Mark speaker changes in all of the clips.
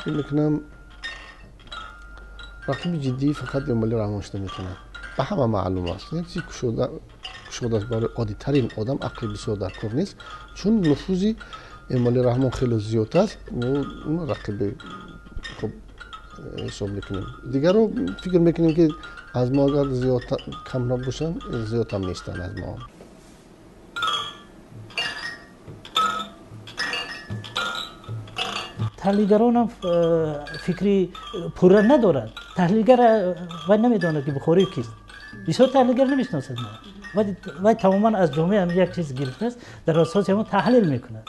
Speaker 1: Фикр мекунам рақиби ҷиддӣ фақат Эмомалӣ Раҳмон шуда метавонад. Ба ҳама маълум аст. Як чизи кушода аст барои оддитарин одам, ақли бисёр дар кор нест, чун нуфузи Эмомалӣ Раҳмон хеле зиёд аст. Мо рақиби хуб ҳисоб мекунем. Дигарро фикр мекунем, ки аз мо агар зиёд кам набошанд, зиёд ҳам нестанд аз мо.
Speaker 2: Таҳлилгаронам фикри пурра надоранд. Таҳлилгар вай намедонад, ки Бухорӣ кист. Бисёр таҳлилгар намешиносад мо. Вай тамоман аз ҷомеа як чиз гирифтааст, дар асоси ҳамон таҳлил мекунад.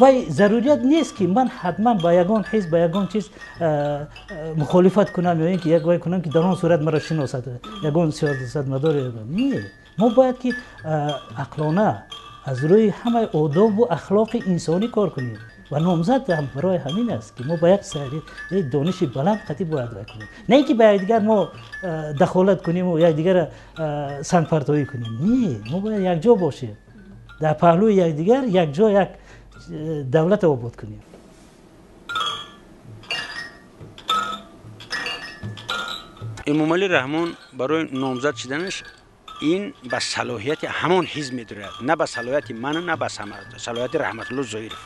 Speaker 2: Вай зарурият нест, ки ман ҳатман ба ягон ҳизб, ба ягон чиз мухолифат кунам ё ин ки як вай кунам, ки дар он сурат маро шиносад ягон сиёсатмадор. Не, мо бояд ки ақлона аз рӯи ҳамаи одобу ахлоқи инсонӣ кор кунем ва номзад ҳам барои ҳамин аст, ки мо ба як дониши баланд қатъӣ бояд вай кунем, на ин ки ба якдигар мо дахолат куниму якдигарро сангпартоӣ кунем. Не, мо бояд якҷо бошем, дар паҳлӯи якдигар якҷо як давлат обод кунем.
Speaker 3: Эмомалӣ Раҳмон барои номзад шуданаш ин ба салоҳияти ҳамон ҳизб медорад, на ба салоҳияти ман, на ба салоҳияти Раҳматулло Зоиров.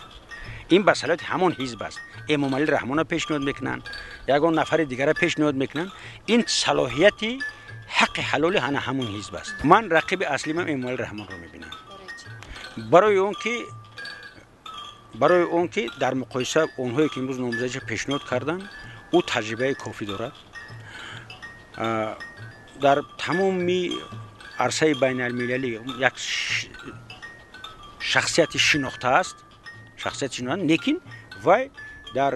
Speaker 3: Ин ба салоҳияти ҳамон ҳизб аст. Эмомалӣ Раҳмонро пешниҳод мекунанд, ягон нафари дигарро пешниҳод мекунанд. Ин салоҳияти ҳаққи ҳалоли ҳана ҳамон ҳизб аст. Ман рақиби аслимам Эмомалӣ Раҳмонро мебинам, барои он ки дар муқоиса онҳое ки имрӯз номзадиша пешниҳод карданд, ӯ таҷрибаи кофӣ дорад дар тамоми арсаи байналмилалӣ, як шахсияти шинохта аст, шахсияти шинохта, лекин вай дар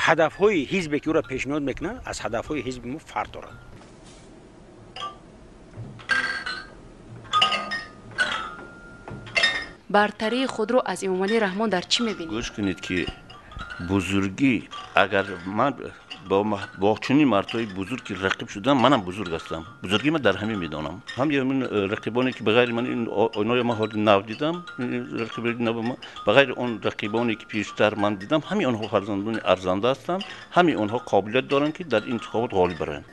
Speaker 3: ҳадафҳои ҳизбе, ки ӯро пешниҳод мекунанд, аз ҳадафҳои ҳизби мо фарқ дорад.
Speaker 4: Бартарии худро аз Эмомалӣ Раҳмон дар чӣ мебинед?
Speaker 5: Гӯш кунед, ки бузургӣ, агар ман бо чунин мардҳои бузург ки рақиб шудам, манам бузург ҳастам. Бузургӣ ман дар ҳамин медонам. Ҳам рақибоне ки ба ғайри ман, оноя ман ҳоли нав дидам, рақиби нав, ба ғайри он рақибоне ки пештар ман дидам, ҳами онҳо фарзандони арзанда ҳастанд, ҳами онҳо қобилият доранд, ки дар интихобот ғолиб бароянд.